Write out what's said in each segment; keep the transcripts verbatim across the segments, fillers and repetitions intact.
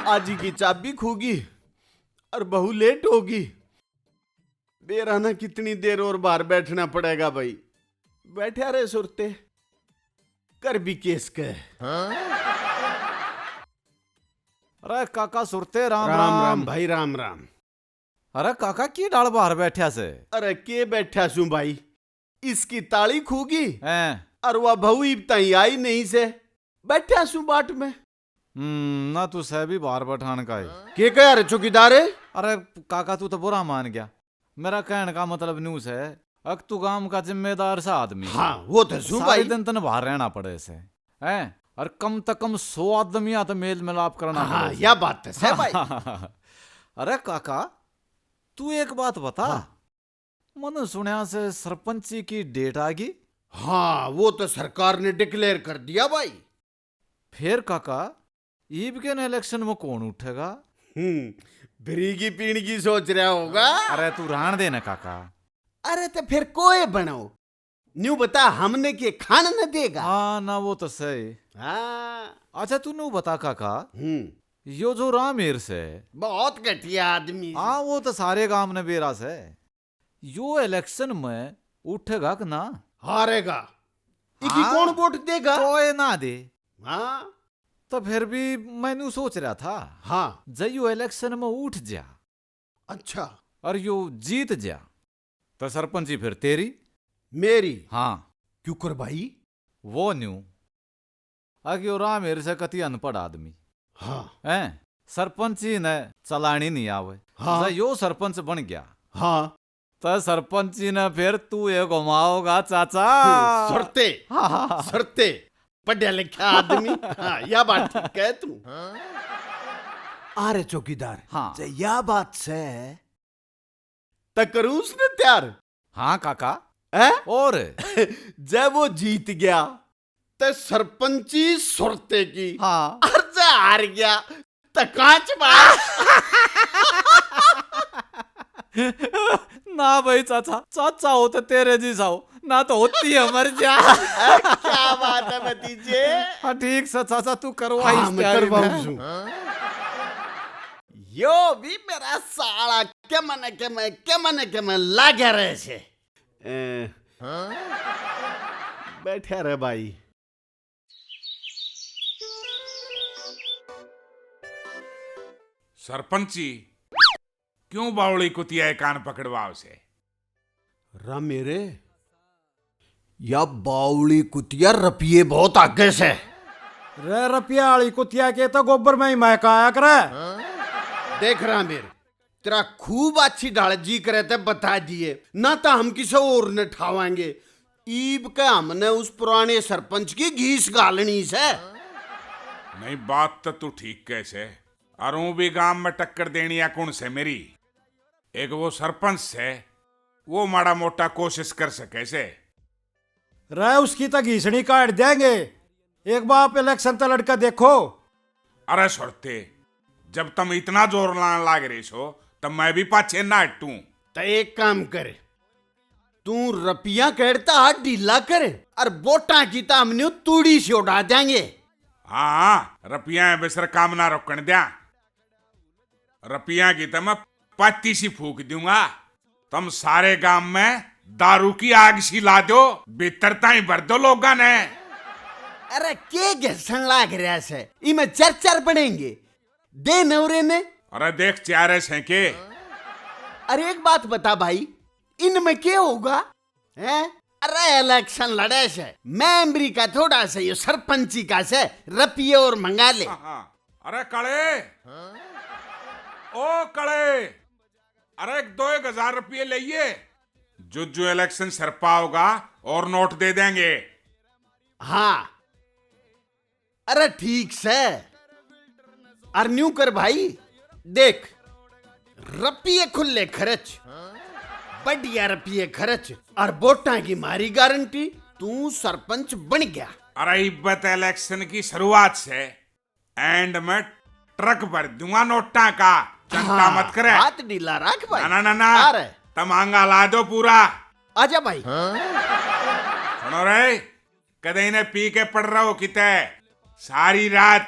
आजी की चाबी खूगी और बहू लेट होगी। बेरा ना कितनी देर और बाहर बैठना पड़ेगा भाई। बैठा रहे सुरते, कर भी केस के। अरे काका सुरते, राम राम राम। राम भाई, राम राम। अरे काका, की डाल बाहर बैठा से? अरे के बैठा सूं भाई, इसकी ताली खूगी हैं। और वह बहू इब ताई आई नहीं से, बैठा सूं बाट में। हम्म, ना तू सह भी बाहर बैठान का है। के कह रहे चौकीदार? अरे काका, तू तो बुरा मान गया। मेरा कहने का मतलब न्यू से, अक तू गांव का जिम्मेदार सा आदमी। हाँ, वो तो सूं सारे भाई। दिन तने बाहर रहना पड़े से, हैं? और कम तक कम सौ आदमियां तो मेल मिलाप करना हाँ, पड़े से। या बात तो सही भाई। अरे काका, तू एक बात बता, हाँ। मने सुनया से सरपंची की डेट आ गई। हाँ, वो तो सरकार ने डिक्लेयर कर दिया भाई। फिर काका, ईब के न इलेक्शन में कौन उठेगा? हम्म, बिरी की पीण की सोच रहा होगा। अरे तू रहन दे ना काका। अरे तो फिर कोई बनो, न्यू बता, हमने के खान न देगा? हाँ ना, वो तो सही। हाँ। अच्छा तू न्यू बता काका, हम्म। यो जो रामेर से, बहुत घटिया आदमी। हाँ, वो तो सारे गांव ने बेरा से। यो इलेक्शन में उठेगा कि ना? हारेगा। इकी हाँ। कौन वोट देगा? कोई ना दे। हाँ। तो फिर भी मैं न्यू सोच रहा था, हाँ। जै यो इलेक्शन में उठ जा, अच्छा। और यो जीत जा, तो सरपंची फिर तेरी? मेरी? हाँ। क्यों कर भाई? वो न्यू, अक यो रामेर से कति अनपढ़ आदमी। हाँ। हैं? सरपंची ने चलानी नहीं आवे। हाँ। जै यो सरपंच बन गया, हाँ। तो सरपंची ने फिर तू ये घुमाओगा चाचा। सुरते। हाँ, हाँ, हाँ। सुरते। पढ़या लिखा आदमी। हाँ, या बात ठीक कह तू। अरे चौकीदार, हाँ। जै या बात से, तो करूं उसने तैयार? हाँ काका। हैं? और? जै वो जीत गया, ते सरपंची सुरते की। हाँ। और जै हार गया, ते कांच बाज। ना भाई चाचा, चाचा हो तो तेरे जैसा हो, ना तो होती है मर जा। क्या बात है भतीजे। हाँ ठीक से चाचा, तू करवा हाँ, इस मैं तैयारी करवाऊं में। सूं। यो भी मेरा साला के मन के में, के मन के में लाग्या रहे से। ए, बैठा रहे भाई। सरपंची, क्यों बावली कुतिया कान पकड़वाओ से? रामेर, या बावली कुतिया रपिये बहुत आगे से। रे रपिया वाली कुतिया के तो गोबर में ही महका आया करे। देख रामेर, तेरा खूब अच्छी ढाल जी करे ते बता दिए, ना तो हम किसे और ने ठावांगे। ईब के हमने उस पुराने सरपंच की घीस घालनी से। नहीं, बात तो तू ठीक कह से। अर ऊं भी गांव में टक्कर देनी आ कुण से मेरी? एक वो सरपंच से, वो माड़ा मोटा कोशिश कर सके से। रे, उसकी तो घीसणी काट देंगे। एक बार आप इलेक्शन तो लड़का देखो। अरे सुरते, जब तुम इतना जोर लान लाग रहे सो, तब मैं भी पाछे ना हटूं। तो एक काम कर, तू रपिया कहता हाथ ढीला कर, और वोटां की तो हमने तूड़ी से उड़ा देंगे। हाँ, रपिया बेसर काम ना रोकण द्या। रपिया की तो मैं पाती सी फूक दूंगा। तुम सारे गांव में दारू की आग सी ला दो, भीतर ताई भर दो लोगां ने। अरे के घिसन लाग रहा से, इमे चर चर पड़ेंगे। दे नवरे ने। अरे देख चारे से के। अरे एक बात बता भाई, इनमें के होगा? हैं? अरे इलेक्शन लड़े से, मैं अमेरिका थोड़ा से, यो सरपंची का से, रपिये और मंगा ले। हाँ, हाँ। अरे काले, ओ काले, अरे एक दो एक हजार रुपये लेइए, जो जो इलेक्शन सरपा होगा और नोट दे देंगे। हाँ, अरे ठीक से। अर न्यू कर भाई, देख, रपिये खुले खर्च, बढ़िया रपिये खर्च, अर वोटां की मारी गारंटी, तू सरपंच बन गया। अरे इब्बत इलेक्शन की शुरुआत से एंड में ट्रक भर दूंगा नोटा का, चिंता हाँ, मत करे। हाथ ढीला रख भाई। ना, ना, ना, ना। अरे। तमांगा ला दो पूरा। आजा भाई। सुनो रे, कदे इन्हें पी के पड़ रहो किते। सारी रात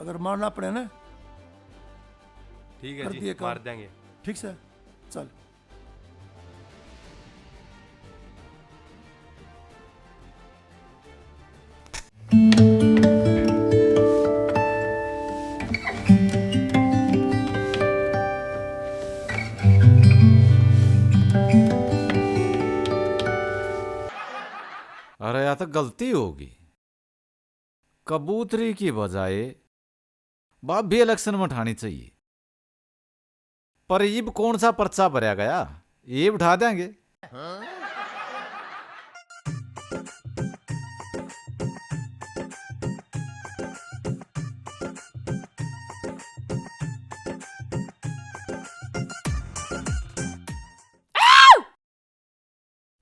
अगर मारना पड़े ना, ठीक है कर जी, दिए काम। मार देंगे। ठीक से, चल। अरे, या तो गलती होगी। कबूतरी की बजाय भाभी इलेक्शन में ठानी चाहिए। पर इब कौन सा पर्चा भरया गया, ये बिठा देंगे।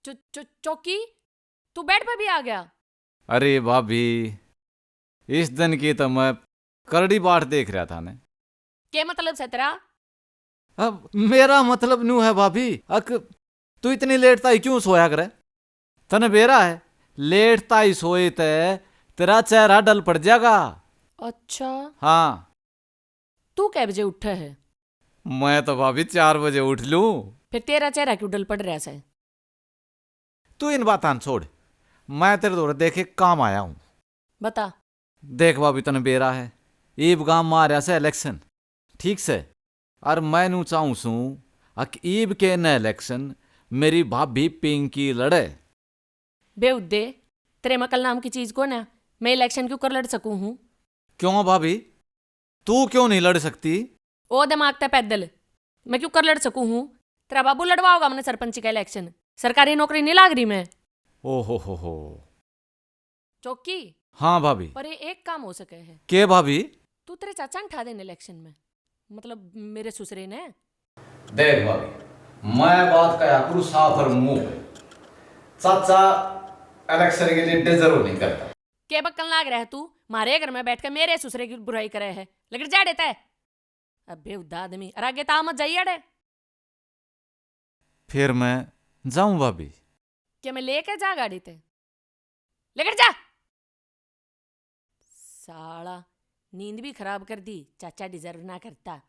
चौ-, चौ-, चौकी, तू बेड पे भी आ गया? अरे भाभी, इस दिन की तो मैं करड़ी बाट देख रहा था ने। के मतलब से तेरा? अब मेरा मतलब न्यू है भाभी, अक तू इतनी लेट ताई क्यों सोया करे? तने बेरा है, लेट ताई सोए ते तेरा चेहरा डल पड़ जाएगा। अच्छा, हाँ, तू कै बजे उठे है? मैं तो भाभी चार बजे उठ लूं। फिर तेरा चेहरा क्यों डल पड़ रहा है? तू इन बातां छोड़, मैं तेरे धोरे देखे काम आया हूँ। बता। देख भाभी, तने बेरा है, ईब गांव में आ रहा से इलेक्शन, ठीक से? और मैं नू चाहूँ सूं अक ईब के न इलेक्शन मेरी भाभी पिंकी लड़े। बेहुदे, तेरे में अकल नाम की चीज को ना, मैं इलेक्शन क्यों कर लड़ सकूं हूँ? क्यों भाभी, तू क्यों नहीं लड़ सकती? ओ दिमाग ते पैदल, मैं क्यों कर लड़ सकूं हूँ? तेरा बाबू लड़वाओगा मैंने सरपंच का इलेक्शन, सरकारी नौकरी नहीं लाग रही मैं। ओ हो हो हो। चौकी, हाँ भाभी। पर ये एक काम हो सके है। के भाभी? तू तेरे चाचा ने ठा देने इलेक्शन में, मतलब मेरे सुसरे ने। देख भाभी, मैं बात कहा करूँ साफ और मुंह पे, चाचा इलेक्शन के लिए डिजर्व नहीं करता। के बकन लाग रहा है तू? मारे घर में बैठ के मेरे सुसरे की बुराई करे है। लग जाड़े तै। अब बेहुदा आदमी, और आगे ता मत जाइए अड़े। फिर मैं जाऊं भाभी? के मैं लेके जा गाड़ी ते? लेकर जा। साला, नींद भी खराब कर दी, चाचा डिजर्व ना करता।